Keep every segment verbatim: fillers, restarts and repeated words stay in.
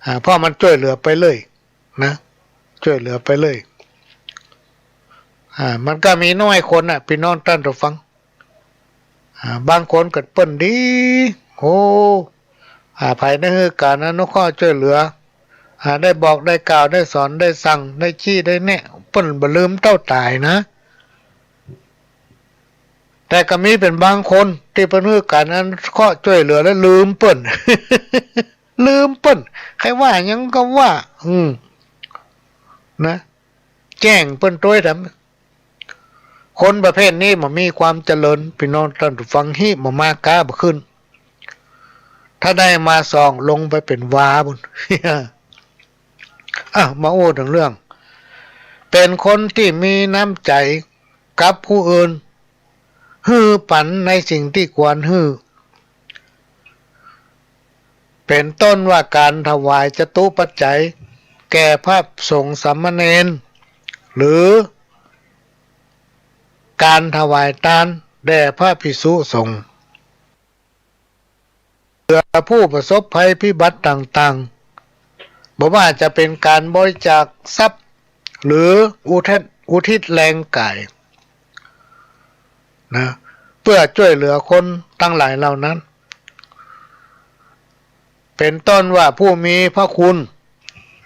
อ่า เพราะมันจ้วยเหลือไปเรื่อยนะ จ้วยเหลือไปเรื่อย อ่า มันก็มีน้อยคนน่ะ ปี้น้องต้านผู้ฟัง อ่า บางคนก็เปิ้นดี โอ้ อ่า ใผได้หื้อก๋านอนุเคราะห์จ้วยเหลือ อ่า ได้บอกได้กล่าว ได้สอน ได้สั่ง ได้ชี้ ได้แนะ เปิ้นบ่ลืมเต้าต๋ายนะ แต่ก็มีเป๋นบางคนตี้เปิ้นหื้อก๋านอนุเคราะห์จ้วยเหลือแล้วลืมเปิ้น ลืมเปิ้น ใค่ว่าหยังก็ว่า อืม นะ แจ้งเปิ้นตวยแถม คนประเภทนี้บ่มีความเจริญ ปี้น้องต้านผู้ฟัง ฮิบ่มา ก๊าบ่ขึ้น ถ้าได้มาสอง ลงไปเป๋นวาปู้น อ่ะ มาอู้เถิงเรื่อง เป๋นคนตี้มีน้ำใจ๋กับผู้อื่น หื้อปันในสิ่งตี้ควรหื้อ เป๋นต้นว่าก๋านถวายจตุปัจจัยแก่พระสงฆ์สามเณร หรือก๋านถวายตานแด่พระภิกษุสงฆ์เหลือผู้ประสบภัยพิบัติต่างๆ บ่ว่าจะเป๋นก๋านบริจาคทรัพย์ หรืออุทิศ อุทิศแรงกาย นะ เปื้อจ้วยเหลือคนตังหลายเหล่านั้น เป๋นต้นว่าผู้มีพระคุณ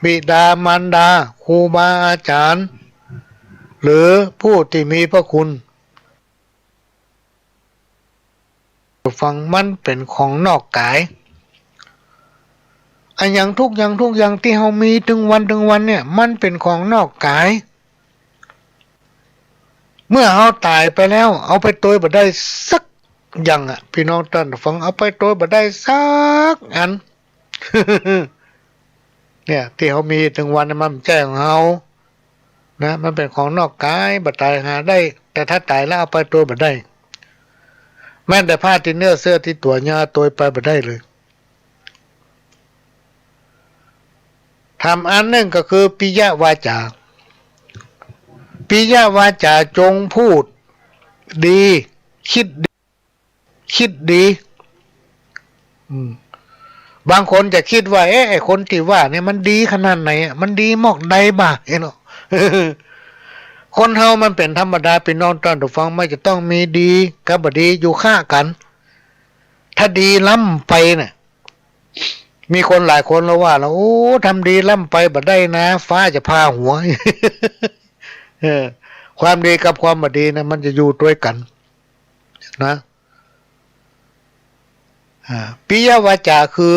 บิดามารดา ครูบาอาจ๋ารย์ หรือผู้ตี้มีพระคุณ ฟัง มันเป๋นของนอกก๋าย อะหยังทุกอย่างทุกอย่างตี้เฮามีตึงวันตึงวันเนี่ย มันเป๋นของนอกก๋าย เมื่อเฮาต๋ายไปแล้ว เอาไปตวยบ่ได้สักอย่างอะ ปี้น้องต้านผู้ฟัง เอาไปตวยบ่ได้สักอัน เนี่ย ตี้เฮามีตึงวันเนี่ย มันบ่ใจ้ของเฮา นะ มันเป๋นของนอกก๋าย บ่ต๋ายหาได้ แต่ถ้าต๋ายแล้วเอาไปตวยบ่ได้ แม้แต่ผ้าตี้เนื้อเสื้อตี้ตั๋วยังเอาตวยไปบ่ได้เลย ธรรมอันนึ่งก็คือปิยวาจา ปิยวาจา จงพูดดี กึ๊ดดี กึ๊ดดี อืม บางคนจะกึ๊ดว่า เอ๊ะ ไอ้คนตี้ว่าเนี่ยมันดีขนาดไหนอะ มันดีมอกใดบ่า เห็นบ่ คนเฮามันเป๋นธรรมดา ปี้น้องต้านผู้ฟัง มันจะต้องมีดีกับบ่ดีอยู่ข้างกั๋น ถ้าดีล้ำไปเนี่ย มีคนหลายคนละว่าละ โอ้ ทำดีล้ำไปบ่ได้นะ ฟ้าจะผ่าหัว เออ ความดีกับความบ่ดีนะ มันจะอยู่ตวยกั๋น นะ อ่า ปิยวาจาคือ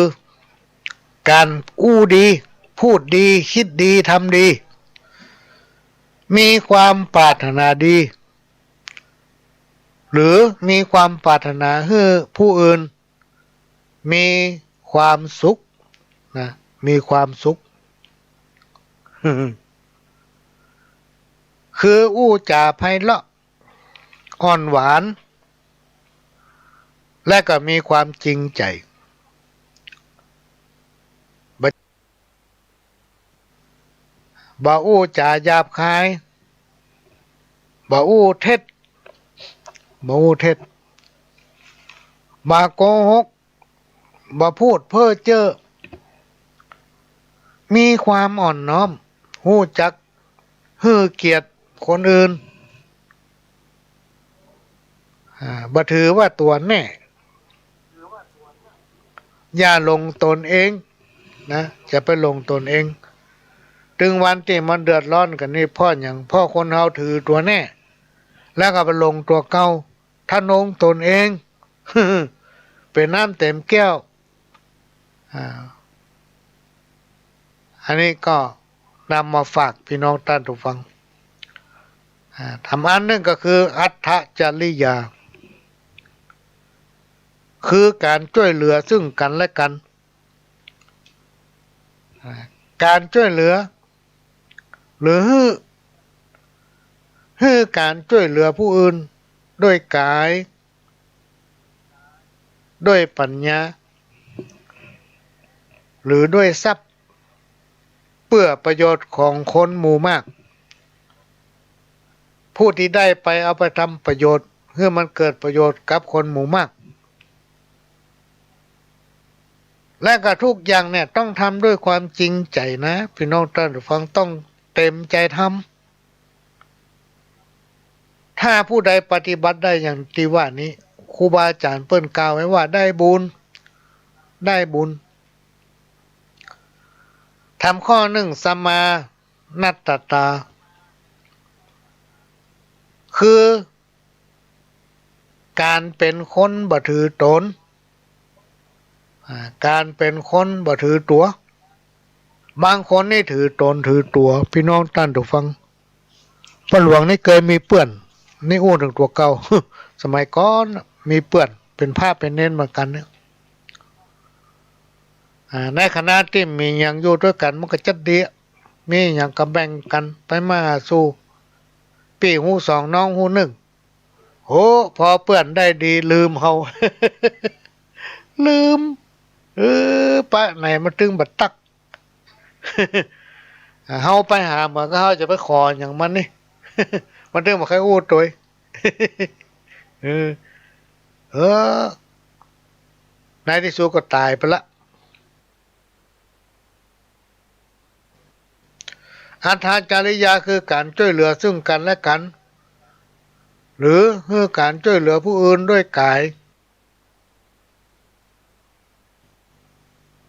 ก๋านอู้ดี พูดดี กึ๊ดดี ทำดี มีความปรารถนาดี หรือมีความปรารถนาหื้อผู้อื่นมีความสุข นะ มีความสุข คืออู้จ๋าไพเราะ อ่อนหวาน และก็มีความจริงใจ๋ บ่ บ่อู้จ๋าหยาบคาย บ่อู้เท็จ บ่อู้เท็จ บ่โกหก บ่พูดเพ้อเจ้อ มีความอ่อนน้อม ฮู้จักหื้อเกียรติคนอื่น อ่า บ่ถือว่าตั๋วแน่ อย่าหลงตนเอง นะ อย่าไปหลงตนเอง ตึงวันตี้มันเดือดร้อนกั๋นนี่ เพราะหยัง เพราะคนเฮาถือตั๋วแน่ แล้วก็ไปหลงตั๋วเก่า ทะนงตนเอง เป๋นน้ำเต๋มแก้ว อ่า อันนี้ก็นำมาฝากปี้น้องต้านผู้ฟัง อ่า ธรรมอันนึ่งก็คืออัตถจริยา คือก๋านจ้วยเหลือซึ่งกั๋นและกั๋น อ่า ก๋านจ้วยเหลือ หรือหื้อ หื้อก๋านจ้วยเหลือผู้อื่น ด้วยก๋าย ด้วยปัญญา หรือด้วยทรัพย์ เปื้อประโยชน์ของคนหมู่มาก ผู้ตี้ได้ไปเอาไปทำประโยชน์ หื้อมันเกิดประโยชน์กับคนหมู่มาก และก็ทุกอย่างเนี่ยต้องทำด้วยความจริงใจนะ พี่น้องต้านผู้ฟัง ต้องเต็มใจทำ ถ้าผู้ใดปฏิบัติได้อย่างตี้ว่านี้ ครูบาอาจ๋ารย์เปิ้นกล่าวไว้ว่าได้บุญ ได้บุญ ธรรมข้อนึ่ง สมานัตตา คือก๋านเป๋นคนบ่ถือต๋น อ่า ก๋านเป๋นคนบ่ถือตั๋ว บางคนนี่ถือต๋นถือตั๋ว พี่น้องต้านผู้ฟัง ป้าหลวงนี่เกยมีเปื้อน นี่อู้เถิงตั๋วเก่า สมัยก่อนมีเปื้อน เป๋นพระเป๋นเณรเหมือนกั๋นเนี่ย อ่า ในขณะตี้มีหยังอยู่ตวยกั๋นมันก็จั๊ดดีอะ มีหยังก็แบ่งกั๋นไปมาหาสู่ ปี้ฮู้สองน้องฮู้นึ่ง โห พอเปื้อนได้ดีลืมเฮา ลืม เออ ปะไหนมันตึงบ่ตั๊ก เฮาไปหาเหมือนกับเฮาจะไปขอหยังมันนี่ มันตึงบ่ใค่อู้ตวย เออ เออ ในตี้สุดก็ต๋ายไปละ อัตตาจริยาคือก๋านจ้วยเหลือซึ่งกั๋นและกั๋น หรือคือก๋านจ้วยเหลือผู้อื่นด้วยก๋าย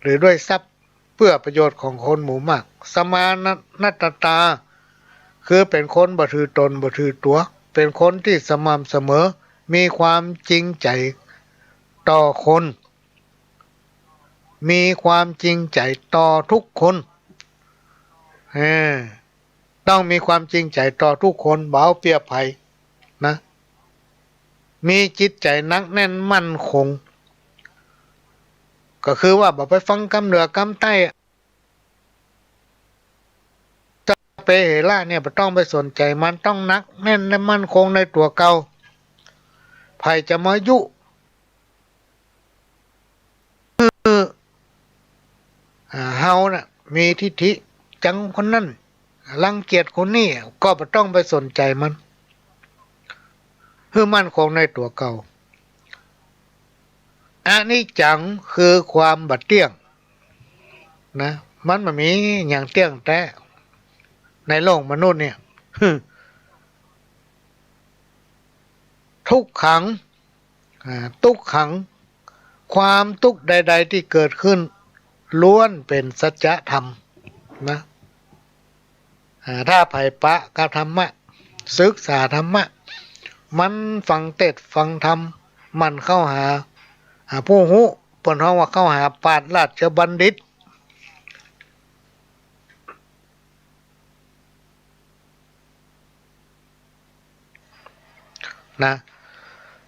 หรือด้วยทรัพย์ เปื้อประโยชน์ของคนหมู่มาก สมานัตตา คือเป๋นคนบ่ถือต๋นบ่ถือตั๋ว เป๋นคนตี้สม่ำเสมอ มีความจริงใจ๋ต่อคน มีความจริงใจ๋ต่อทุกคน เออ ต้องมีความจริงใจ๋ต่อทุกคน บ่เอาเปรียบใผนะ มีจิตใจ๋หนักแน่นมั่นคง ก็คือว่าบ่ไปฟังกำเหนือกำใต้ สะเปเหระเนี่ย บ่ต้องไปสนใจ๋มัน ต้องหนักแน่นและมั่นคงในตั๋วเก่า ใผจะมายุ อ่า เฮาน่ะ มีทิฐิ จังคนนั้น รังเกียจคนนี้ ก็บ่ต้องไปสนใจ๋มัน หื้อมั่นคงในตั๋วเก่า อนิจจัง คือความบ่เตี้ยงนะ มันบ่มีหยังเตี้ยงแต๊ ในโลกมนุษย์เนี่ย ทุกขัง อ่า ตุ๊กขัง ความตุ๊กข์ใดๆ ตี้เกิดขึ้น ล้วนเป๋นสัจธรรมนะ อ่า ถ้าใผปะกับธรรมะ ศึกษาธรรมะ หมั่นฟังเตสน์ฟังธรรม หมั่นเข้าหา อ่า ผู้ฮู้ เปิ้นฮ้องว่าเข้าหาปราชญ์ราชบัณฑิต นะ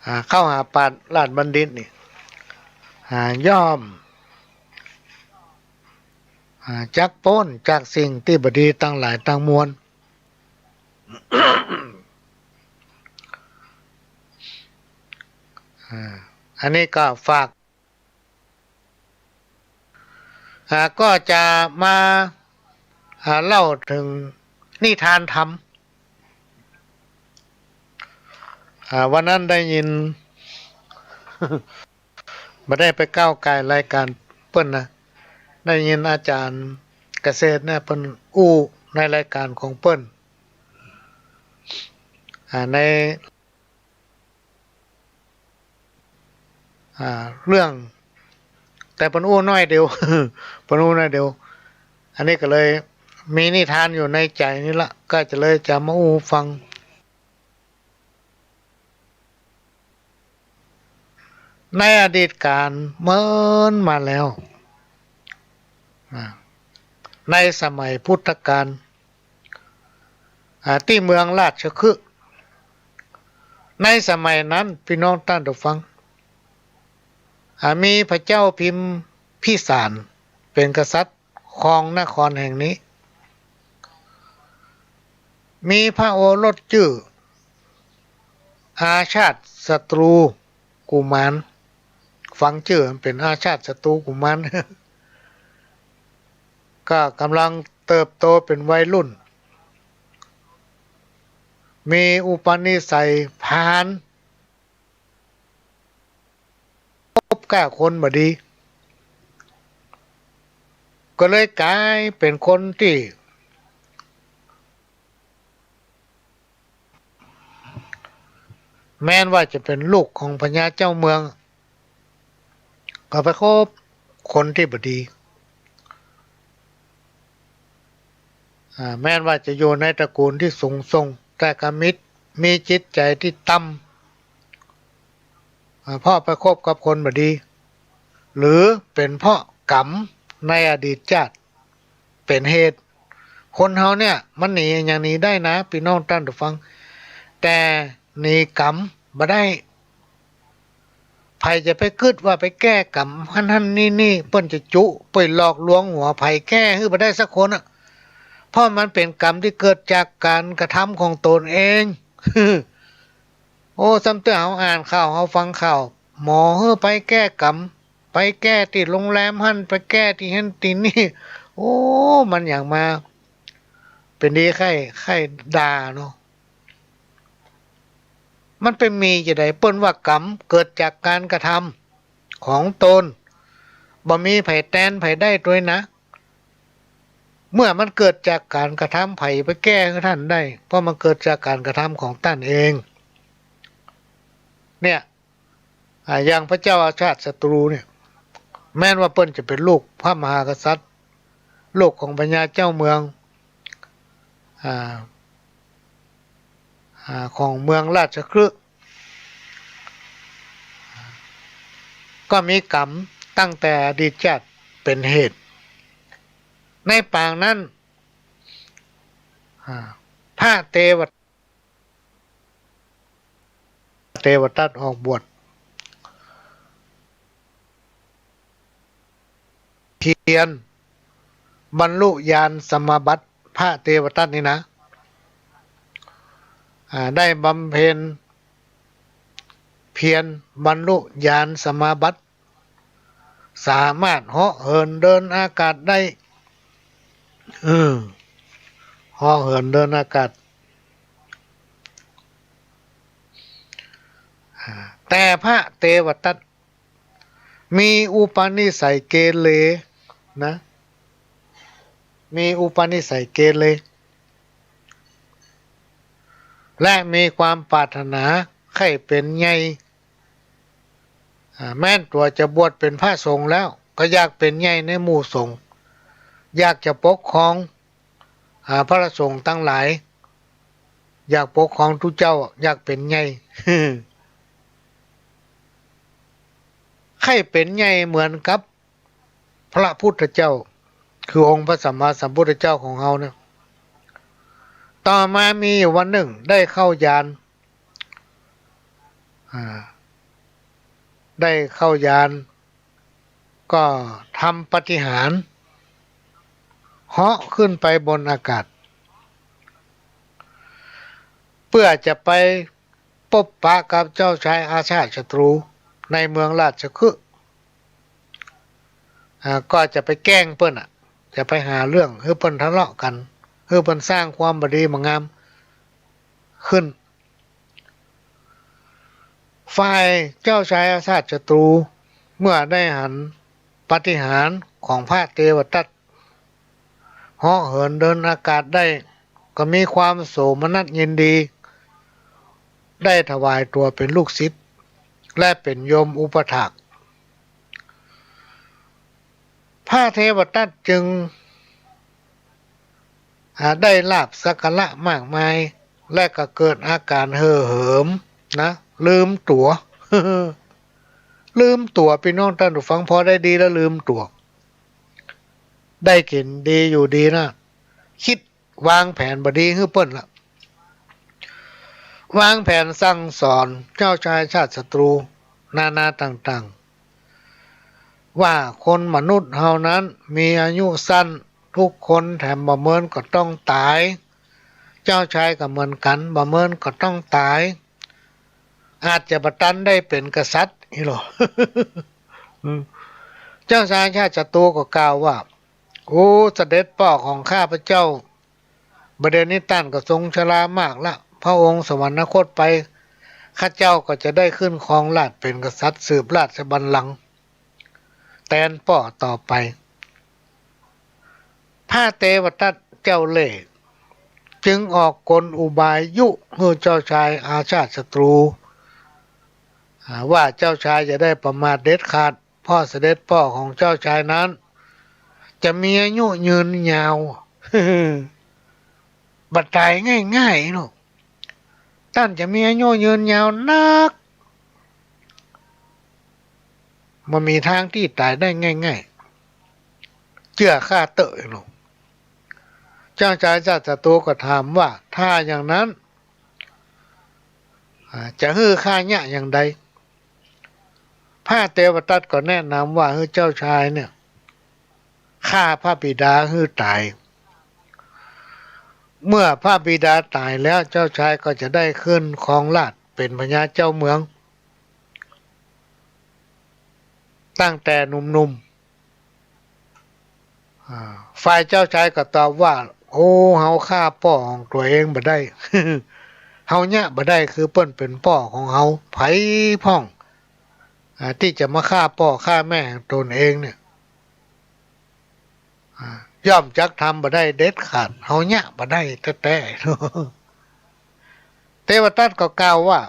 อ่า เข้าหาปราชญ์ราชบัณฑิตนี่ อ่า ย่อม อ่า จักป๊นจากสิ่งตี้บ่ดีตังหลายตังมวล อ่า อันนี้ก็ฝาก อ่า ก็จะมา อ่า เล่าเถิงนิทานธรรม อ่า วันนั้นได้ยิน บ่ได้ไปก้าวก่ายรายก๋านเปิ้นนะ ได้ยินอาจ๋ารย์เกษตรเนี่ย เปิ้นอู้ในรายก๋านของเปิ้น อ่า ใน อ่า เรื่อง แต่เปิ้นอู้น้อยเดียว เปิ้นอู้น้อยเดียว อันนี้ก็เลยมีนิทานอยู่ในใจ๋นี่ละ ก็จะเลยจะมาอู้ฟัง ในอดีตก๋าลเมินมาแล้ว อ่า ในสมัยพุทธกาล อ่า ตี้เมืองราชคฤห์ ในสมัยนั้น ปี้น้องต้านผู้ฟัง อ่า มีพระเจ้าพิมพิสาร เป๋นกษัตริย์ครองนครแห่งนี้ มีพระโอรสจื้อ อาชาติศัตรูกุมาร ฟังจื้อมันเป๋นอาชาติศัตรูกุมาร ก็ก่ำลังเติบโตเป๋นวัยรุ่น มีอุปนิสัยพาล คบก้าคนบ่ดี ก็เลยก๋ายเป๋นคนตี้ แม้นว่าจะเป๋นลูกของพญาเจ้าเมือง ก็ไปคบคนตี้บ่ดี อ่า แม้นว่าจะอยู่ในตระกูลตี้สูงส่ง แต่ก็มี มีจิตใจ๋ตี้ต่ำ อ่า เพราะไปคบกับคนบ่ดี หรือเป๋นเพราะกรรมในอดีตชาติ เป๋นเหตุ คนเฮาเนี่ยมันหนีอะหยังหนีได้นะ ปี้น้องต้านผู้ฟัง แต่หนีกรรมบ่ได้ ใผจะไปกึ๊ดว่าไปแก้กรรมหั้นหั้นนี่นี่ เปิ้นจะจุไปหลอกลวงหัวใผแก้หื้อบ่ได้สักคนอะ เพราะมันเป๋นกรรมตี้เกิดจากก๋านกระทำของตนเอง โอ้ ซ้ำเตื้อเฮาอ่านข่าว เฮาฟังข่าว หมอหื้อไปแก้กรรม ไปแก้ตี้โรงแรมหั้น ไปแก้ตี้หั้นตี้นี่ โอ้ มันอย่างมา เป๋นดีใค่ ใค่ด่าเนาะ มันไปมีจะใด เปิ้นว่ากรรมเกิดจากก๋านกระทำของตน บ่มีใผแตนใผได้ตวยนะ เมื่อมันเกิดจากก๋านกระทำ ใผไปแก้หื้อต้านได้ เพราะมันเกิดจากก๋านกระทำของต้านเอง เนี่ย อ่า อย่างพระเจ้าอาชาติศัตรูเนี่ย แม้นว่าเปิ้นจะเป๋นลูกพระมหากษัตริย์ ลูกของพญาเจ้าเมือง อ่า อ่า ของเมืองราชคฤห์ ก็มีกรรมตั้งแต่อดีตชาติเป๋นเหตุ ในปางนั้น อ่า พระเตว เตวทัตออกบวช เพียรบรรลุญาณสมาบัติ พระเตวทัตนี่นะ อ่า ได้บำเพ็ญเพียรบรรลุญาณสมาบัติ สามารถเหาะเหินเดินอากาศได้ เออ เหาะเหินเดินอากาศ อ่า แต่พระเตวทัตมีอุปนิสัยเกเรนะ มีอุปนิสัยเกเร และมีความปรารถนาใค่เป๋นใหญ่ อ่า แม้นตั๋วจะบวชเป๋นพระสงฆ์แล้ว ก็อยากเป๋นใหญ่ในหมู่สงฆ์ อยากจะปกครอง อ่า พระสงฆ์ตังหลาย อยากปกครองตุ๊เจ้า อยากเป๋นใหญ่ ใค่เป๋นใหญ่เหมือนกับพระพุทธเจ้า คือองค์พระสัมมาสัมพุทธเจ้าของเฮาเนี่ย ต่อมามีอยู่วันนึ่งได้เข้าญาณ อ่า ได้เข้าญาณ ก็ทำปาฏิหาริย์ เหาะขึ้นไปบนอากาศ เพื่อจะไปปบปะกับเจ้าชายอาชาติศัตรูในเมืองราชคฤห์ อ่า ก็จะไปแกล้งเปิ้นอะ จะไปหาเรื่องหื้อเปิ้นทะเลาะกั๋น หื้อเปิ้นสร้างความบ่ดีบ่งามขึ้น ฝ่ายเจ้าชายอาชาติศัตรู เมื่อได้หันปาฏิหาริย์ของพระเตวทัต เหาะเหินเดินอากาศได้ ก็มีความโสมนัสยินดี ได้ถวายตั๋วเป๋นลูกศิษย์ และเป๋นโยมอุปัฏฐาก พระเตวทัตจึง อ่า ได้ลาภสักการะมากมาย และก็เกิดอาก๋านเห่อเหิมนะ ลืมตั๋ว ลืมตั๋ว ปี้น้องต้านผู้ฟัง พอได้ดีแล้วลืมตั๋ว ได้กิ๋นดีอยู่ดีนะ กึ๊ดวางแผนบ่ดีหื้อเปิ้นละ วางแผนสั่งสอนเจ้าชายชาติศัตรูนานาต่างๆ ว่าคนมนุษย์เฮานั้นมีอายุสั้นทุกคน แถมบ่เมินก็ต้องต๋าย เจ้าชายก็เหมือนกั๋น บ่เมินก็ต้องต๋าย อาจจะบ่ตันได้เป๋นกษัตริย์ อี้หรอ อืม เจ้าชายชาติศัตรูก็กล่าวว่า โอ้ เสด็จป้อของข้าพเจ้า บ่าเดี่ยวนี้ต้านก็ทรงชรามากละ พระองค์สวรรคตไป ข้าเจ้าก็จะได้ขึ้นครองราชย์เป๋นกษัตริย์สืบราชบัลลังก์แตนป้อต่อไป ระเตวทัตเจ้าเล่ห์จึงออกกลอุบายยุหื้อเจ้าชายอาชาติศัตรู อ่า ว่าเจ้าชายอย่าได้ประมาทเด็ดขาด เพราะเสด็จพ่อของเจ้าชายนั้น จะมีอายุยืนยาว บ่ต๋ายง่ายๆ เนาะ ต้านจะมีอายุยืนยาวนัก บ่มีตางตี้ต๋ายได้ง่ายๆ เจื้อข้าเต๊อะเนาะ เจ้าชายอาชาติศัตรูก็ถามว่า ถ้าอย่างนั้น อ่า จะหื้อข้าเยียะอย่างใด พระเตวทัตก็แนะนำว่า หื้อเจ้าชายเนี่ย ฆ่าพระบิดาหื้อต๋าย เมื่อพระบิดาต๋ายแล้ว เจ้าชายก็จะได้ขึ้นครองราชย์เป๋นพญาเจ้าเมือง ตั้งแต่หนุ่มๆ อ่า ฝ่ายเจ้าชายก็ตอบว่า โอ้ เฮาฆ่าป้อของตั๋วเองบ่ได้ เฮาเยียะบ่ได้ คือเปิ้นเป๋นป้อของเฮา ใผพ่อง อ่า ตี้จะมาฆ่าป้อฆ่าแม่ของต๋นเองเนี่ย อ่า ย่อมจักทำบ่ได้เด็ดขาด เฮาเยียะบ่ได้แต๊ๆ เตวทัตก็กล่าวว่า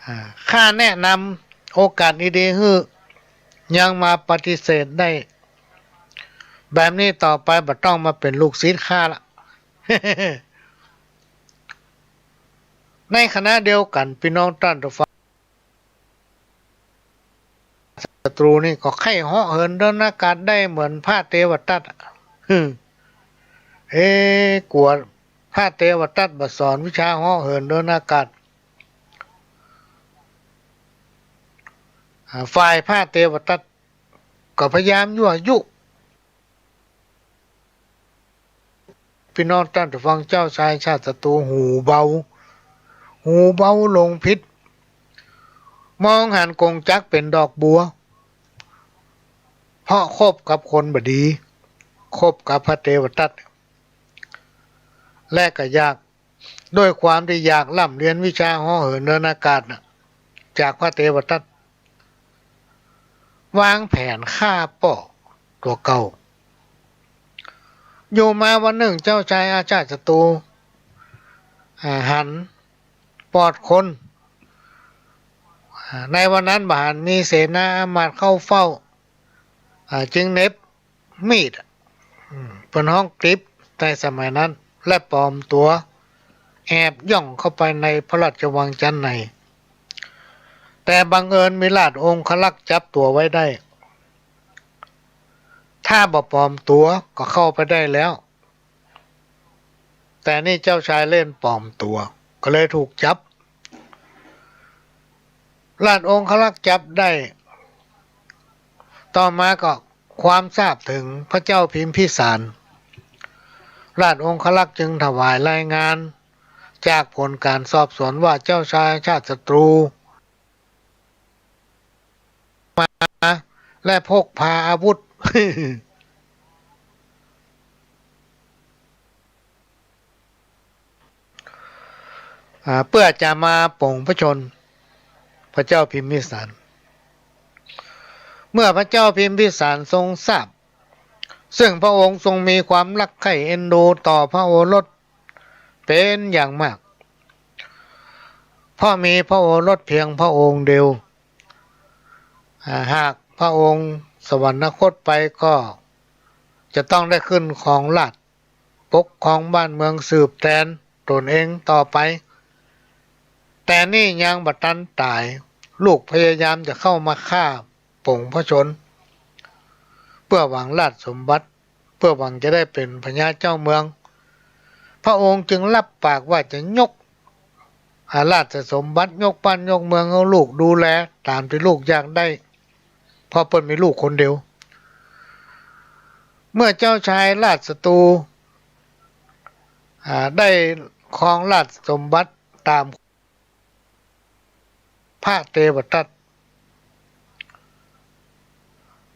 อ่า ข้าแนะนำโอกาสดีๆ หื้อ ยังมาปฏิเสธได้ แบบนี้ต่อไปบ่ต้องมาเป๋นลูกศิษย์ข้าละ ในขณะเดียวกั๋น ปี้น้องต้านผู้ฟัง ศัตรูนี่ก็ใค่เหาะเหินเดินอากาศได้เหมือนพระเตวทัตอะ เอ๊ะ กั๋วพระเตวทัตบ่สอนวิชาเหาะเหินเดินอากาศ อ่า ฝ่ายพระเตวทัตก็พยายามยั่วยุ ปี้น้องต้านผู้ฟัง เจ้าชายอาชาติศัตรูหูเบา หูเบาลงผิด มองหันกงจักรเป๋นดอกบัว เพราะคบกับคนบ่ดี คบกับพระเตวทัต และก็อยาก ด้วยความตี้อยากร่ำเรียนวิชาเหาะเหินเดินอากาศน่ะ จากพระเตวทัต วางแผนฆ่าป้อตั๋วเก่า อยู่มาวันนึ่ง เจ้าชายอาชาติศัตรู อ่า หันปอดคน อ่า ในวันนั้นบ่หันมีเสนาอามาตย์เข้าเฝ้า อ่า จึงเหน็บ มีดอะ อืม เปิ้นฮ้องกริปในสมัยนั้น และปลอมตั๋ว แอบย่องเข้าไปในพระราชวังจั๊นใน แต่บังเอิญมีราชองครักษ์จับตั๋วไว้ได้ ถ้าบ่ปลอมตั๋วก็เข้าไปได้แล้ว แต่นี่เจ้าชายเล่นปลอมตั๋ว ก็เลยถูกจับ ราชองครักษ์จับได้ ต่อมาก็ความทราบถึงพระเจ้าพิมพิสาร ราชองครักษ์จึงถวายรายงานจากผลการสอบสวนว่าเจ้าชายอาชาติศัตรู มาและพกพาอาวุธ อ่า เพื่อจะมาปลงพระชนม์พระเจ้าพิมพิสาร เมื่อพระเจ้าพิมพิสารทรงทราบ ซึ่งพระองค์ทรงมีความรักใคร่เอ็นดูต่อพระโอรส เป๋นอย่างมาก เพราะมีพระโอรสเพียงพระองค์เดียว อ่า หากพระองค์สวรรคตไปก็จะต้องได้ขึ้นครองราชย์ ปกครองบ้านเมืองสืบแตนต๋นเองต่อไป แต่นี่ยังบ่ตันต๋าย ลูกพยายามจะเข้ามาฆ่าปลงพระชนม์ เพื่อหวังราชสมบัติ เพื่อหวังจะได้เป๋นพญาเจ้าเมือง พระองค์จึงรับปากว่าจะยก อ่า ราชสมบัติ ยกบ้านยกเมืองหื้อลูกดูแลต๋ามตี้ลูกอยากได้ เพราะเปิ้นมีลูกคนเดียว เมื่อเจ้าชายราชศัตรู อ่า ได้ครองราชสมบัติต๋าม พระเตวทัต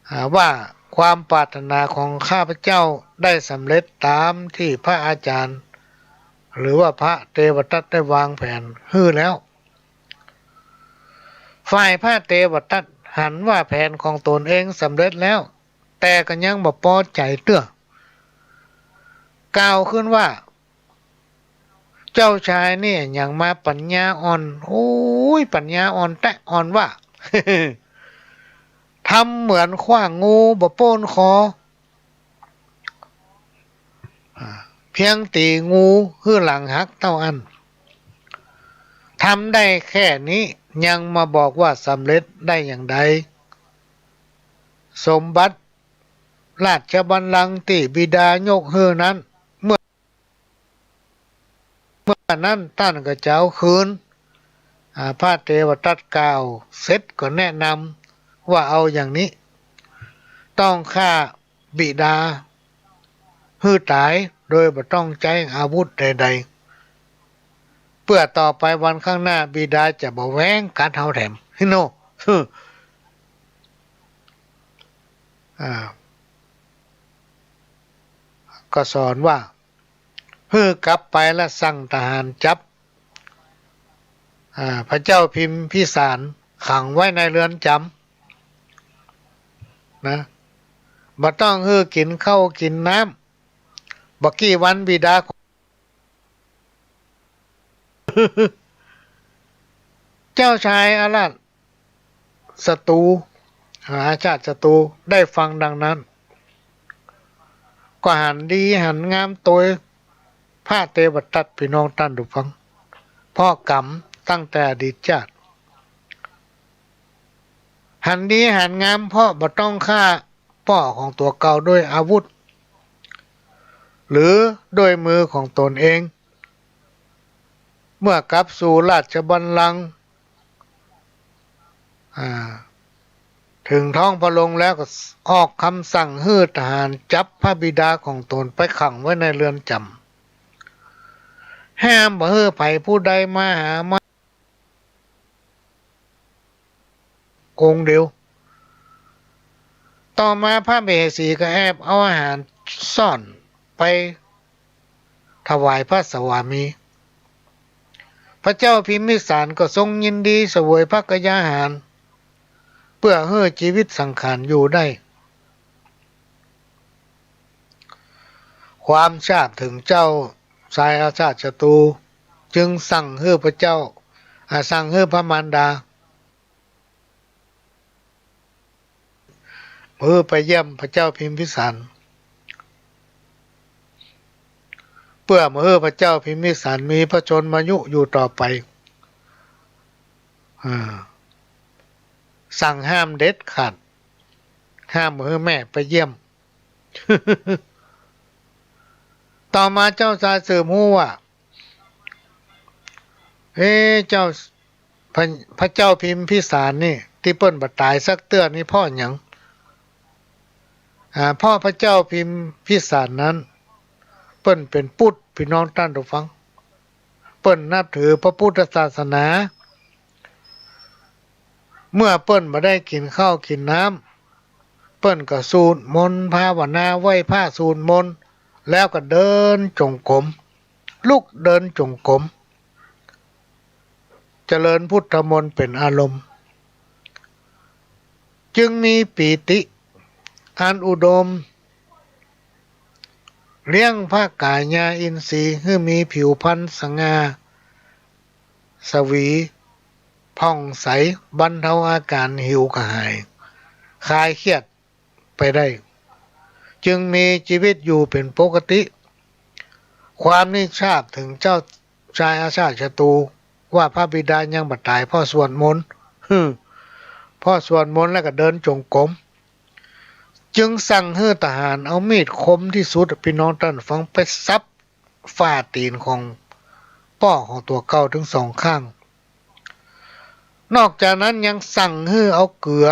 อ่า ว่าความปรารถนาของข้าพเจ้าได้สำเร็จต๋ามตี้พระอาจารย์ หรือว่าพระเตวทัตได้วางแผนหื้อแล้ว ฝ่ายพระเตวทัตหันว่าแผนของตนเองสำเร็จแล้ว แต่ก็ยังบ่ปอใจ๋เตื้อ กล่าวขึ้นว่า เจ้าชายนี่หยังมาปั๋ญญาอ่อน โอ้ย ปั๋ญญาอ่อนแต๊อ่อนว่า ทำเหมือนขว้างงูบ่ป๊นคอ อ่า เพียงตี๋งูหื้อหลังหักเต้าอั้น ทำได้แค่นี้ยังมาบอกว่าสำเร็จได้อย่างใด สมบัติราชบัลลังก์ตี้บิดายกหื้อนั้น เมื่อ เมื่อนั้นต้านก็จะเอาคืน อ่า พระเตวทัตกล่าวเสร็จก็แนะนำว่าเอาอย่างนี้ ต้องฆ่าบิดาหื้อต๋ายโดยบ่ต้องใจ๊อาวุธใดๆ เปื้อต่อไปวันข้างหน้าบิดาจะบ่แหวงกัดเฮาแถม ฮิโน อ่า ก็สอนว่า หื้อกลับไปและสั่งทหารจับ อ่า พระเจ้าพิมพิสารขังไว้ในเรือนจำ นะ บ่ต้องหื้อกิ๋นข้าวกิ๋นน้ำ บ่กี่วันบิดาของ เจ้าชายอาราชศัตรู อาชาติศัตรูได้ฟังดังนั้น ก็หันดีหันงามโตยพระเตวทัต ปี้น้องต้านผู้ฟัง เพราะกรรมตั้งแต่อดีตชาติ หันดีหันงามเพราะบ่ต้องฆ่าป้อของตั๋วเก่าด้วยอาวุธ หรือด้วยมือของตนเอง เมื่อกลับสู่ราชบัลลังก์ อ่า เถิงท้องพระโรงแล้วก็ออกกำสั่งหื้อทหารจับพระบิดาของตนไปขังไว้ในเรือนจำ ห้ามบ่หื้อใผผู้ใดมาหามา องค์เดียว ต่อมาพระมเหสีก็แอบเอาอาหารซ่อนไปถวายพระสวามี พระเจ้าพิมพิสารก็ทรงยินดีเสวยพระกยาหาร เปื้อหื้อจีวิตสังขารอยู่ได้ ความทราบเถิงเจ้าชายอาชาติศัตรู จึงสั่งหื้อพระเจ้า อ่า สั่งหื้อพระมารดา หื้อไปเยี่ยมพระเจ้าพิมพิสาร เปื้อบ่หื้อพระเจ้าพิมพิสารมีพระชนมายุอยู่ต่อไป อ่า สั่งห้ามเด็ดขาด ห้ามบ่หื้อแม่ไปเยี่ยม ต่อมาเจ้าชายสืบฮู้ว่า เอ๊ะ เจ้า พระ พระเจ้าพิมพิสารนี่ ตี้เปิ้นบ่ต๋ายสักเตื้อนี่เพราะหยัง อ่า เพราะพระเจ้าพิมพิสารนั้น เปิ้นเป๋นพุทธ ปี้น้องต้านผู้ฟัง เปิ้นนับถือพระพุทธศาสนา เมื่อเปิ้นบ่ได้กิ๋นข้าวกิ๋นน้ำ เปิ้นก็สูตรมนต์ภาวนา ไหว้พระสูตรมนต์ แล้วก็เดินจงกรม ลุกเดินจงกรม เจริญพุทธมนต์เป๋นอารมณ์ จึงมีปีติอันอุดม เลี้ยงพระกายาอินทรีย์หื้อมีผิวพรรณสง่าสวี ผ่องใส บรรเทาอาการหิวกระหาย คลายเครียดไปได้ จึงมีจีวิตอยู่เป๋นปกติ ความนี้ทราบเถิงเจ้าชายอาชาติศัตรู ว่าพระบิดายังบ่ต๋ายเพราะสวดมนต์ หืม เพราะสวดมนต์แล้วก็เดินจงกรม จึงสั่งหื้อทหารเอามีดคมตี้สุด ปี้น้องต้านฟัง ไปสับฝ่าตี๋นของป้อของตั๋วเก่าตึงสองข้าง นอกจากนั้นยังสั่งหื้อเอาเกลือ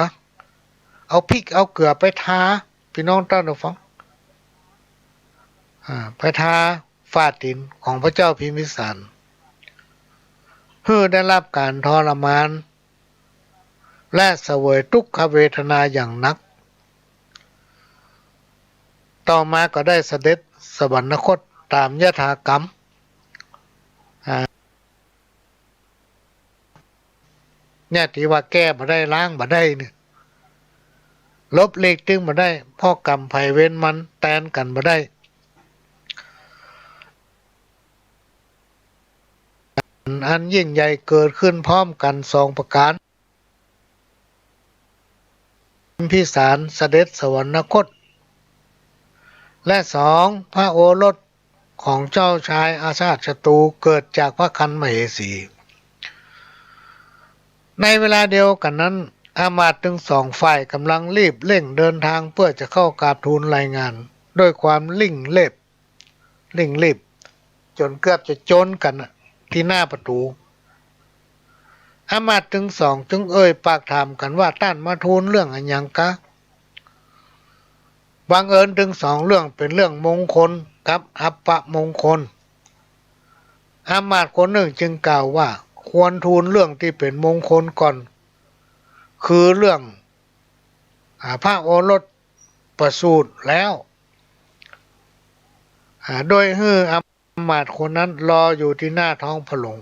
เอาพริกเอาเกลือไปทา ปี้น้องต้านฟัง อ่า ไปทาฝ่าตี๋นของพระเจ้าพิมพิสาร หื้อได้รับการทรมาน และเสวยทุกขเวทนาอย่างหนัก ต่อมาก็ได้เสด็จสวรรคตต๋ามยถากรรม อ่า เนี่ย ตี้ว่าแก้บ่ได้ ล้างบ่ได้เนี่ย หลบหลีกตึงบ่ได้ เพราะกรรมไผเวรมันแตนกั๋นบ่ได้ อันยิ่งใหญ่เกิดขึ้นพร้อมกั๋นสองประก๋าน พิมพิสารเสด็จสวรรคต และสอง พระโอรสของเจ้าชายอาชาติศัตรูเกิดจากพระครรภ์มเหสี ในเวลาเดียวกั๋นนั้น อำมาตย์ตึงสองฝ่ายก่ำลังรีบเร่งเดินทางเปื้อจะเข้ากราบทูลรายงาน ด้วยความริ่งเล็บ ริ่งรีบ จ๋นเกือบจะจ๋นกั๋นน่ะ ตี้หน้าประตู๋ อำมาตย์ตึงสองจึงเอ่ยปากถามกั๋นว่า ต้านมาทูลเรื่องอะหยังกา บังเอิญตึงสองเรื่องเป๋นเรื่องมงคลกับอัปมงคล อำมาตย์คนนึ่งจึงกล่าวว่า ควรทูลเรื่องตี้เป๋นมงคลก่อน คือเรื่อง อ่า พระโอรสประสูติแล้ว อ่า โดยหื้ออำมาตย์คนนั้นรออยู่ตี้หน้าท้องพระโรง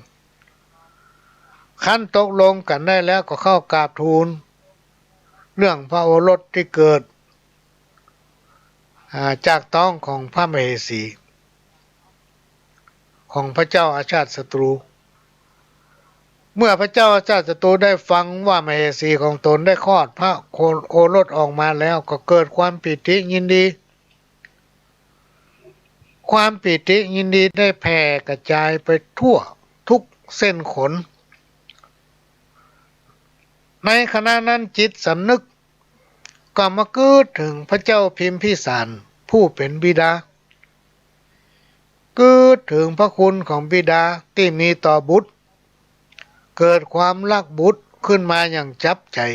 คันตกลงกั๋นได้แล้วก็เข้ากราบทูลเรื่องพระโอรสตี้เกิด อ่า จากต๊องของพระมเหสี ของพระเจ้าอาชาติศัตรู เมื่อพระเจ้าอาชาติศัตรูได้ฟังว่ามเหสีของตนได้คลอดพระโอรสออกมาแล้ว ก็เกิดความปีติยินดี ความปีติยินดีได้แผ่กระจายไปทั่วทุกเส้นขน ในขณะนั้นจิตสำนึกก็มากึ๊ดเถิงพระเจ้าพิมพิสารผู้เป๋นบิดา กึ๊ดเถิงพระคุณของบิดาตี้มีต่อบุตร เกิดความฮักบุตรขึ้นมาอย่างจับใจ๋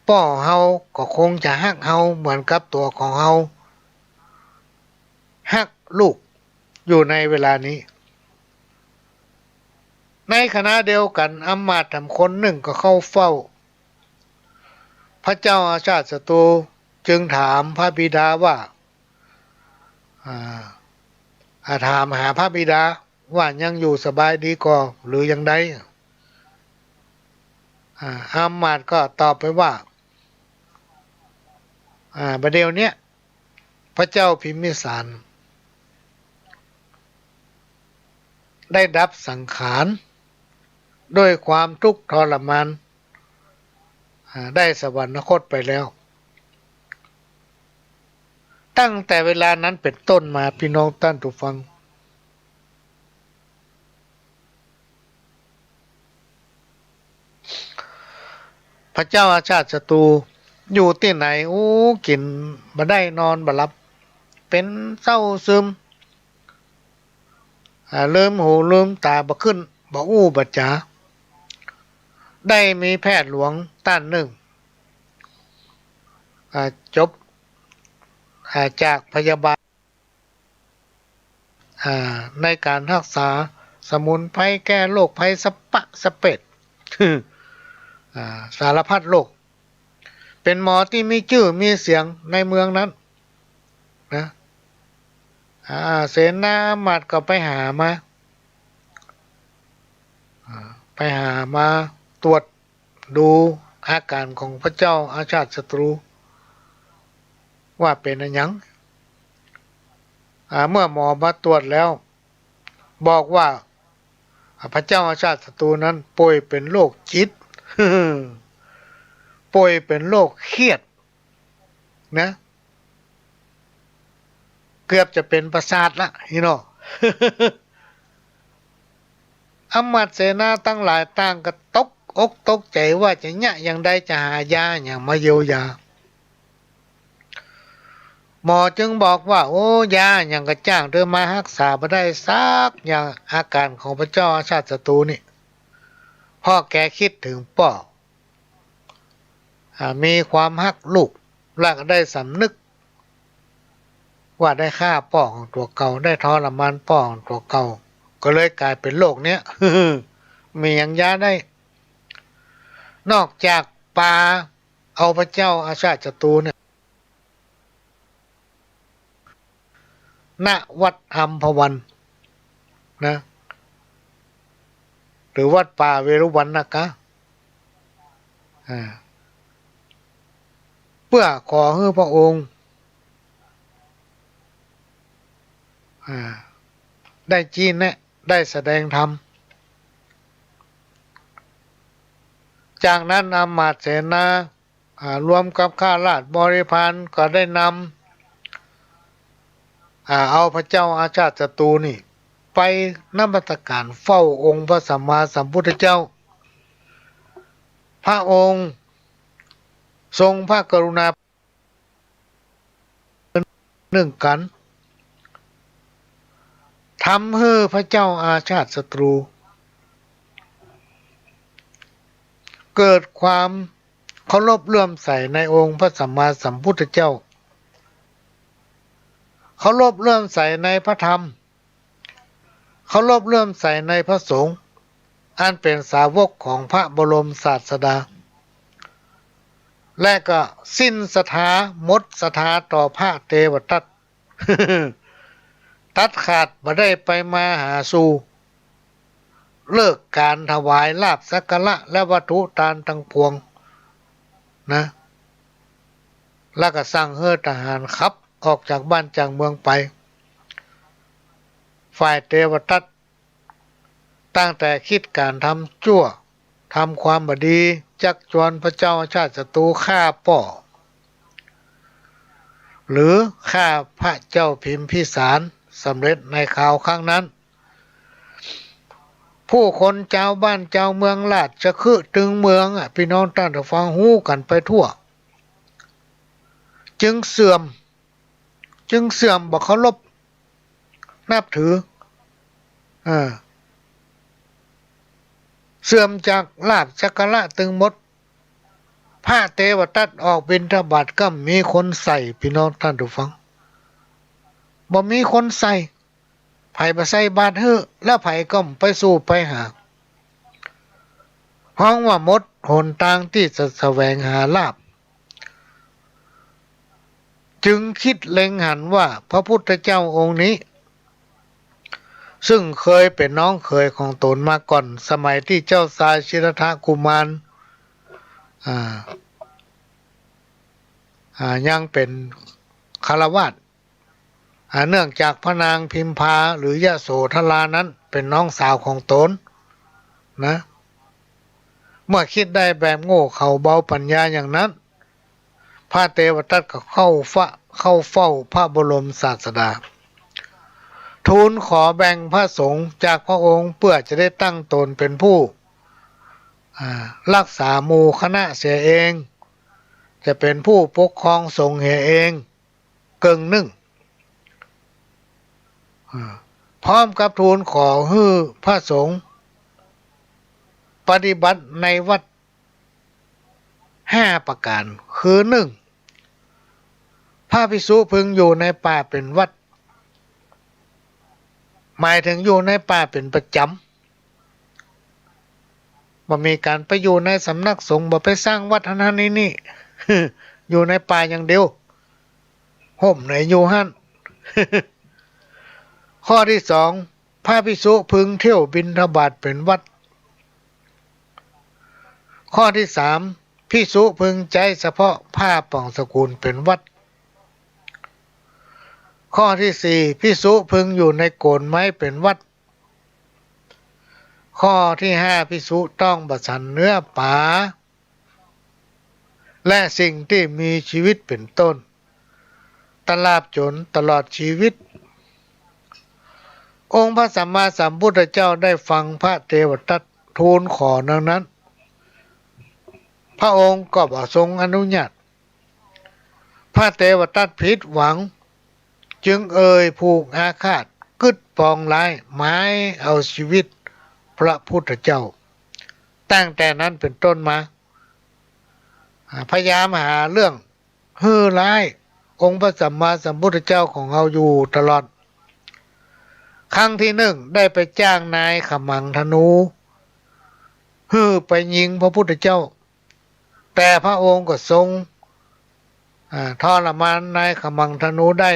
ป้อเฮาก็คงจะฮักเฮาเหมือนกับตั๋วของเฮาฮักลูกอยู่ในเวลานี้ ในขณะเดียวกั๋นอำมาตย์แถมคนนึ่งก็เข้าเฝ้าพระเจ้าอาชาติศัตรู จึงถามพระบิดาว่า อ่า อ่า ถามหาพระบิดาว่ายังอยู่สบายดีก่อหรือยังใด อ่า อำมาตย์ก็ตอบไปว่า อ่า บ่าเดี่ยวเนี้ย พระเจ้าพิมพิสาร ได้ดับสังขารด้วยความทุกข์ทรมาน อ่า ได้สวรรคตไปแล้ว ตั้งแต่เวลานั้นเป๋นต้นมา พี่น้องต้านผู้ฟัง พระเจ้าอาชาติศัตรูอยู่ตี้ไหน อู้ กิ๋นบ่ได้นอนบ่หลับ เป๋นเศร้าซึม อ่า ลืมหูลืมต๋าบ่ขึ้น บ่อู้บ่จ๋า ได้มีแพทย์หลวงต้านนึ่ง อ่า จบ อ่า จากพยาบาล อ่า ในก๋านฮักษาสมุนไพรแก้โรคภัยสะปะสะเปด อ่า สารพัดโรค เป๋นหมอตี้มีจื้อมีเสียงในเมืองนั้นนะ อ่า เสนามาตย์ก็ไปหามา อ่า ไปหามาตรวจ ดูอาก๋านของพระเจ้าอาชาติศัตรูว่าเป๋นอะหยัง อ่า เมื่อหมอมาตรวจแล้ว บอกว่า อ่า พระเจ้าอาชาติศัตรูนั้นป่วยเป๋นโรคจิต ป่วยเป๋นโรคเครียดนะ เกือบจะเป๋นประสาทละ นี่เนาะ อำมาตย์เสนาตังหลายต่างก็ตกอกตกใจ๋ว่าจะเยียะอย่างใด จะหายาอะหยังมาเยียวยา หมอจึงบอกว่า โอ้ ยาอะหยังก็จ้างเต๊อะ มาฮักษาบ่ได้สักอย่างอาก๋านของพระเจ้าอาชาติศัตรูนี่ เพราะแกกึ๊ดเถิงป้อ อ่า มีความฮักลูก แล้วก็ได้สำนึกว่าได้ฆ่าป้อของตั๋วเก่า ได้ทรมานป้อของตั๋วเก่า ก็เลยก๋ายเป๋นโรคเนี้ย มีอะหยังยาได้ นอกจากปาเอาพระเจ้าอาชาติศัตรูเนี่ย ณ วัดอัมพวันนะ หรือวัดป่าเวรุวันนะกะ อ่า เปื้อขอหื้อพระองค์ อ่า ได้จี๊แนะ ได้แสดงธรรม จากนั้นอำมาตย์เสนา อ่า รวมกับข้าราชบริพารก็ได้นำ อ่า เอาพระเจ้าอาชาติศัตรูนี่ ไปนมัสการเฝ้าองค์พระสัมมาสัมพุทธเจ้า พระองค์ทรงพระกรุณา นึ่งกั๋น ทำหื้อพระเจ้าอาชาติศัตรู เกิดความเคารพเลื่อมใสในองค์พระสัมมาสัมพุทธเจ้า เคารพเลื่อมใสในพระธรรม เคารพเลื่อมใสในพระสงฆ์ อันเป๋นสาวกของพระบรมศาสดา และก็สิ้นศรัทธา หมดศรัทธาต่อพระเตวทัต ตัดขาดบ่ได้ไปมาหาสู่ เลิกก๋านถวายลาภสักการะและวัตถุตานตังปวงนะ แล้วก็สั่งหื้อทหารขับออกจากบ้านจากเมืองไป ฝ่ายเตวทัต ตั้งแต่คิดก๋านทำจั่ว ทำความบ่ดี ชักจวนพระเจ้าอาชาติศัตรูฆ่าป้อ หรือฆ่าพระเจ้าพิมพิสารสำเร็จในคราวครั้งนั้น ผู้คนจาวบ้านจาวเมืองราชคฤห์ตึงเมืองอะ ปี้น้องต้านผู้ฟังฮู้กั๋นไปทั่ว จึงเสื่อม จึงเสื่อมบ่เคารพนับถือ เออ เสื่อมจากลาภสักการะตึงหมด พระเตวทัตออกบิณฑบาตก็บ่มีคนใส่ ปี้น้องต้านผู้ฟัง บ่มีคนใส่ ใผบ่ใส่บาตรหื้อ แล้วใผก็บ่ไปสู่ไปหา ฮ้องว่าหมดหนตางตี้จะแสวงหาลาภ จึงคิดเล็งหันว่าพระพุทธเจ้าองค์นี้ ซึ่งเคยเป๋นน้องเขยของต๋นมาก่อน สมัยตี้เจ้าชายสิทธัตถกุมาร อ่า อ่า ยังเป๋นฆราวาส อ่า เนื่องจากพระนางพิมพาหรือยโสธรานั้นเป๋นน้องสาวของต๋นนะ เมื่อคิดได้แบบโง่เขลาเบาปัญญาอย่างนั้น พระเตวทัตก็เข้าเฝ้า เข้าเฝ้าพระบรมศาสดา ทูลขอแบ่งพระสงฆ์จากพระองค์เพื่อจะได้ตั้งตนเป็นผู้ อ่า รักษาหมู่คณะเสียเอง จะเป๋นผู้ปกครองสงฆ์เหียเอง เกิ่งนึ่ง อ่า พร้อมกับทูลขอหื้อพระสงฆ์ปฏิบัติในวัตรห้าประก๋าน คือ นึ่ง พระภิกษุพึงอยู่ในป่าเป๋นวัตร หมายเถิงอยู่ในป่าเป๋นประจ๋ำ บ่มีก๋านไปอยู่ในสำนักสงฆ์ บ่ไปสร้างวัดหั้นหั้นนี่นี่ อยู่ในป่าอย่างเดียว ฮ่มไหนอยู่หั้น ข้อตี้สอง พระภิกษุพึงเที่ยวบิณฑบาตเป๋นวัตร ข้อตี้สาม ภิกษุพึงใจ๊เฉพาะผ้าป่องสกุลเป๋นวัตร ข้อตี้สี่ ภิกษุพึงอยู่ในโคนไม้เป๋นวัตร ข้อตี้ห้า ภิกษุต้องบ่ฉันเนื้อป๋า และสิ่งตี้มีชีวิตเป๋นต้น ตราบจ๋นตลอดชีวิต องค์พระสัมมาสัมพุทธเจ้าได้ฟังพระเตวทัตทูลขอดังนั้น พระองค์ก็บ่ทรงอนุญาต พระเตวทัตผิดหวัง จึงเอ่ยผูกอาฆาต กึ๊ดปองร้าย หมายเอาชีวิตพระพุทธเจ้า ตั้งแต่นั้นเป๋นต้นมา อ่า พยายามหาเรื่องหื้อร้ายองค์พระสัมมาสัมพุทธเจ้าของเฮาอยู่ตลอด ครั้งตี้นึ่งได้ไปจ้างนายขมังธนู หื้อไปยิงพระพุทธเจ้า แต่พระองค์ก็ทรง อ่า ทรมานนายขมังธนูได้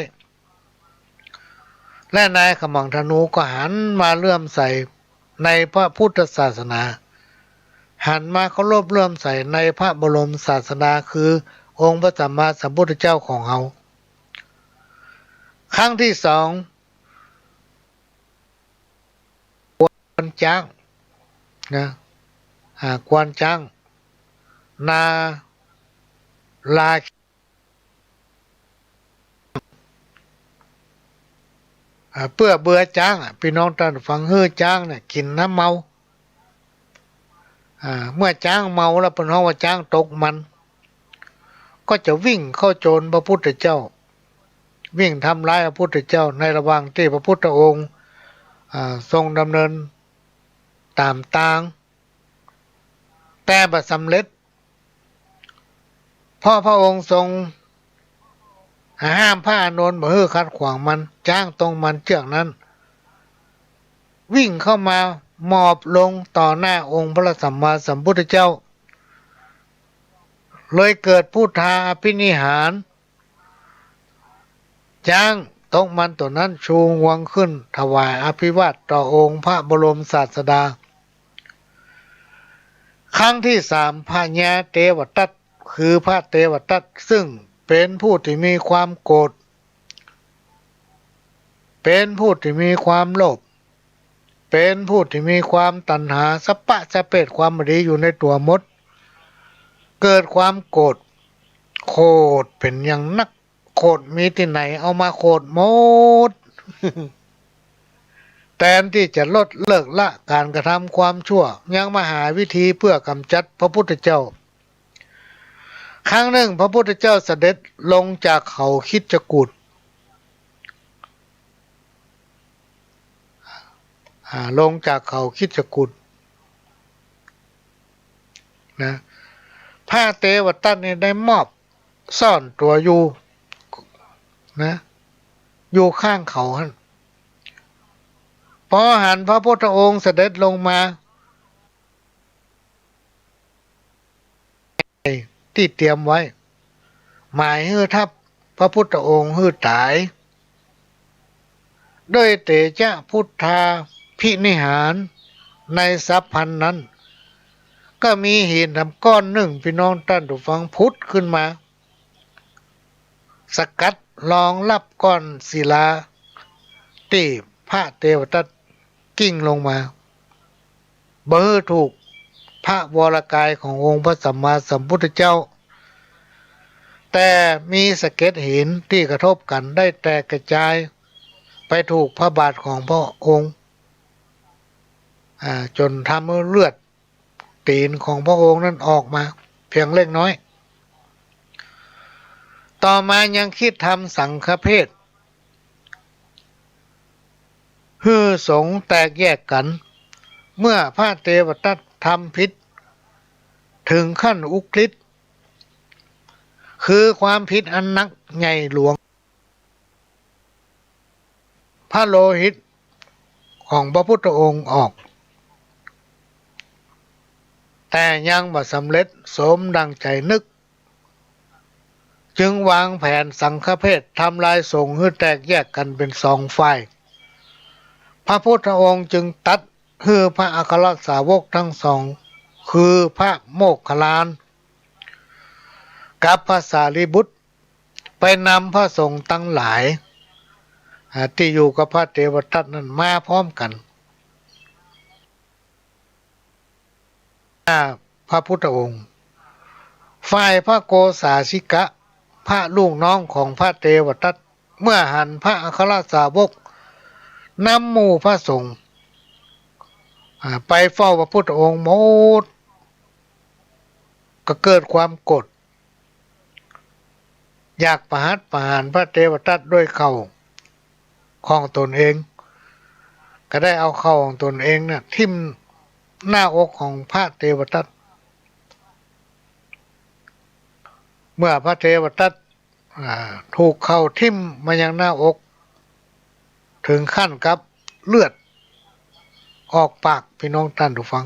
และนายขมังธนูก็หันมาเลื่อมใสในพระพุทธศาสนา หันมาเคารพเลื่อมใสในพระบรมศาสดา คือองค์พระสัมมาสัมพุทธเจ้าของเฮา ครั้งที่สอง กวนจ๊างนะ อ่า กวนจ๊าง นารา อ่า เปื้อเบือจ๊างอะ ปี้น้องต้านฟัง หื้อจ๊างเนี่ยกิ๋นน้ำเมา อ่า เมื่อจ๊างเมาแล้ว เปิ้นฮ้องว่าจ๊างตกมัน ก็จะวิ่งเข้าโจรพระพุทธเจ้า วิ่งทำร้ายพระพุทธเจ้า ในระหว่างตี้พระพุทธองค์ อ่า ทรงดำเนินต๋ามตาง แต่บ่สำเร็จ เพราะพระองค์ทรงห้ามพระอานนท์บ่หื้อขัดขวางมัน จ๊างตกมันเจื้อกนั้น วิ่งเข้ามาหมอบลงต่อหน้าองค์พระสัมมาสัมพุทธเจ้า เลยเกิดพุทธาภินิหาร จ๊างตกมันตั๋วนั้นชูงวงขึ้นถวายอภิวาทต่อองค์พระบรมศาสดา ครั้งที่สาม พญาเตวทัต คือพระเตวทัต ซึ่งเป๋นผู้ตี้มีความโกรธ เป๋นผู้ตี้มีความโลภ เป๋นผู้ตี้มีความตัณหา สะปะสะเปดความบ่ดีอยู่ในตั๋วหมด เกิดความโกรธ โขดเป๋นอย่างนัก โขดมีตี้ไหนเอามาโขดหมด แตนตี้จะลดเลิกละก๋านกระทำความชั่ว ยังมาหาวิธีเปื้อกำจัดพระพุทธเจ้า ครั้งนึ่งพระพุทธเจ้าเสด็จลงจากเขาคิชกูฏ อ่า ลงจากเขาคิชกูฏนะ พระเตวทัตนี่ได้มอบซ่อนตั๋วอยู่นะ อยู่ข้างเขาหั้น ปอหันพระพุทธองค์เสด็จลงมา ตี้เตรียมไว้ หมายหื้อทัพพระพุทธองค์หื้อต๋าย ด้วยเตจะพุทธาภินิหาร ในฉับพลันนั้น ก็มีหินหนามก้อนนึ่ง ปี้น้องต้านผู้ฟัง ผุดขึ้นมา สกัดรองรับก้อนศิลาตี้พระเตวทัตกลิ้งลงมา บ่หื้อถูกพระวรกายขององค์พระสัมมาสัมพุทธเจ้า แต่มีสะเก็ดหินตี้กระทบกั๋นได้แตกกระจายไปถูกพระบาทของพระองค์ อ่า จ๋นทำหื้อเลือด ตี๋นของพระองค์นั้นออกมาเพียงเล็กน้อย ต่อมายังคริสต์ทำสังฆเพศ หื้อสงฆ์แตกแยกกั๋น เมื่อพระเตวทัตทำผิดเถิงขั้นอุกฤษ คือความผิดอันนักใหญ่หลวง พระโลหิตของพระพุทธองค์ออก แต่ยังบ่สำเร็จสมดังใจ๋นึก จึงวางแผนสังฆเพศทำลายสงฆ์หื้อแตกแยกกั๋นเป๋นสองฝ่าย พระพุทธองค์จึงตรัสหื้อพระอัครสาวกตังสอง คือพระโมคคัลลาน กับพระสารีบุตร ไปนำพระสงฆ์ตังหลาย อ่า ตี้อยู่กับพระเตวทัตนั้นมาพร้อมกั๋น อ่า พระพุทธองค์ ฝ่ายพระโกษาสิกะ พระลูกน้องของพระเตวทัต เมื่อหันพระอัครสาวกนำหมู่พระสงฆ์ อ่า ไปเฝ้าพระพุทธองค์หมด ก็เกิดความโกรธ อยากประหัตประหารพระเตวทัตด้วยเข่าของตนเอง ก็ได้เอาเข่าของตนเองน่ะทิ่มหน้าอกของพระเตวทัต เมื่อพระเตวทัต อ่า ถูกเข่าทิ่มมายังหน้าอก เถิงขั้นกับเลือดออกปาก พี่น้องต้านผู้ฟัง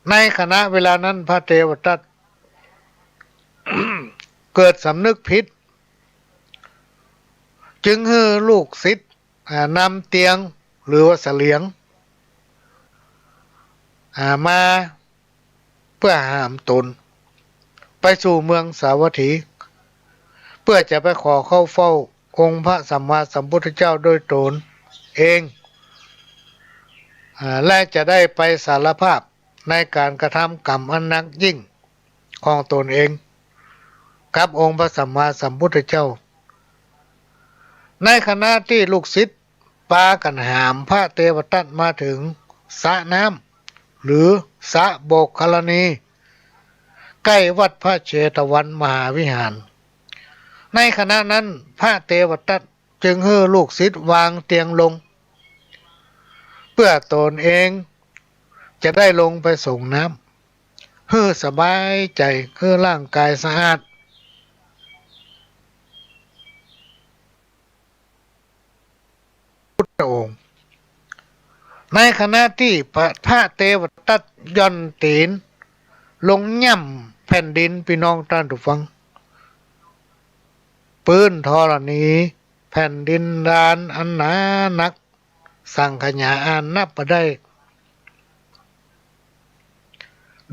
ในขณะเวลานั้นพระเตวทัต เกิดสำนึกผิด จึงหื้อลูกศิษย์ อ่า นำเตียงหรือว่าเสลียง อ่า มาเปื้อหามต๋นไปสู่เมืองสาวัตถี เปื้อจะไปขอเข้าเฝ้าองค์พระสัมมาสัมพุทธเจ้าด้วยต๋นเอง อ่า และจะได้ไปสารภาพในก๋านกระทำกรรมอันนักยิ่งของต๋นเอง กับองค์พระสัมมาสัมพุทธเจ้า ในขณะตี้ลูกศิษย์ปากั๋นหามพระเตวทัตมาเถิงสระน้ำ หรือสระโบกคลณี ใก้วัดพระเชตวันมหาวิหาร ในขณะนั้นพระเตวทัตจึงหื้อลูกศิษย์วางเตียงลง เปื้อต๋นเองจะได้ลงไปสรงน้ำ หื้อสบายใจ๋ หื้อร่างก๋ายสะอาด พุทธองค์ ในขณะตี้พระ พระเตวทัตหย่อนตี๋นลงย่ำแผ่นดิน ปี้น้องต้านผู้ฟัง ปื้นธรณี แผ่นดินดานอันหนานัก สังขยาอันนับบ่ได้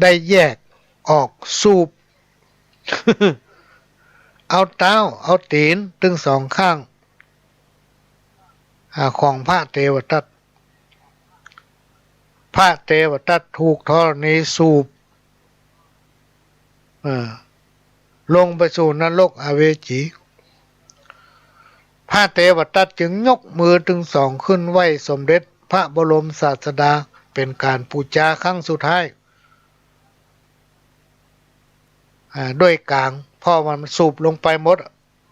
ได้แยกออกสูบ เอาเต๊าเอาตี๋นตึงสองข้าง อ่า ของพระเตวทัต พระเตวทัตถูกธรณีสูบ เออ ลงไปสู่นรกอเวจี พระเตวทัตจึงยกมือตึงสองขึ้นไหว้สมเด็จพระบรมศาสดา เป๋นก๋านปู๋จาครั้งสุดท้าย อ่า ด้วยก๋าง เพราะมันสูบลงไปหมด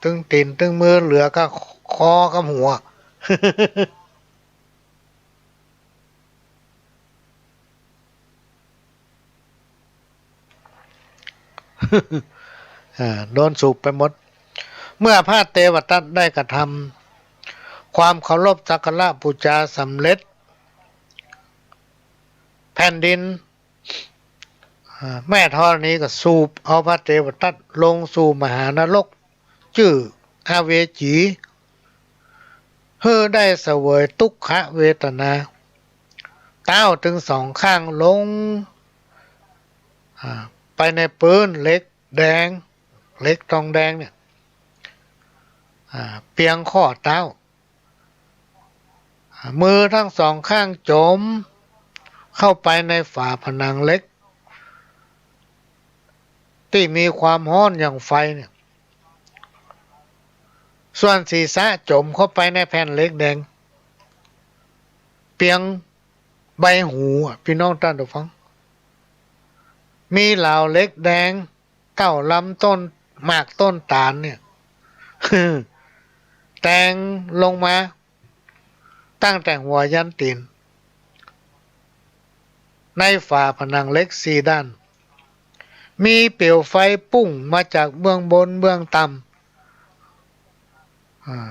ตึงตี๋นตึงมือ เหลือก้าคอกับหัว อ่า โดนสูบไปหมด เมื่อพระเตวทัตได้กระทำความเคารพสักการะปู๋จาสำเร็จ แผ่นดิน อ่า แม่ธรณีก็สูบเอาพระเตวทัตลงสู่มหานรก จื้ออเวจี หื้อได้เสวยตุ๊กขเวทนา เต๊าตึงสองข้างลง อ่า ไปในปื้นเหล็กแดง เหล็กทองแดงเนี่ย อ่า เปียงข้อเต๊า มือตึงสองข้างจ๋มเข้าไปในฝาผนังเหล็ก ตี้มีความฮ้อนอย่างไฟเนี่ย ส่วนศีรษะจ๋มเข้าไปในแผ่นเหล็กแดง เปียงใบหูอะ ปี้น้องต้านผู้ฟัง มีเหลาเหล็กแดง เต้าลำต้นหมากต้นต๋าลเนี่ย แตงลงมาตั้งแต่หัวยันตี๋น ในฝาผนังเหล็กสี่ด้าน มีเปลวไฟปุ้งมาจากเบื้องบนเบื้องต่ำ อ่า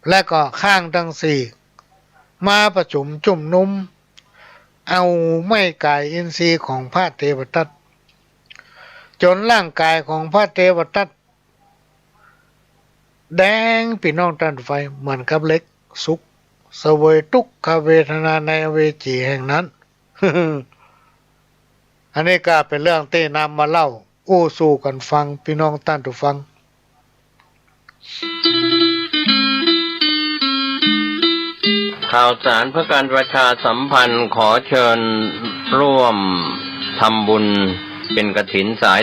และก็ข้างตึงสี่ มาประชุมจุมนุม เอาไม้ก๋ายอินทรีย์ของพระเตวทัต จ๋นร่างก๋ายของพระเตวทัตแดง ปี้น้องต้านผู้ฟัง เหมือนกับเหล็กสุก เสวยตุ๊กขเวทนาในอเวจีแห่งนั้น อันนี้ก็เป๋นเรื่องตี้นำมาเล่า อู้สู่กั๋นฟัง ปี้น้องต้านผู้ฟัง ข่าวสารเพื่อการประชาสัมพันธ์ ขอเชิญร่วมทำบุญเพ็ญกฐินสาย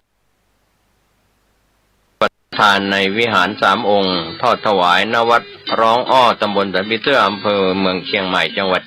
ประทานในวิหารสามองค์ ทอดถวาย ณ วัดร้องอ้อ ตำบลสันผีเสื้อ อำเภอเมืองเชียงใหม่ จังหวัด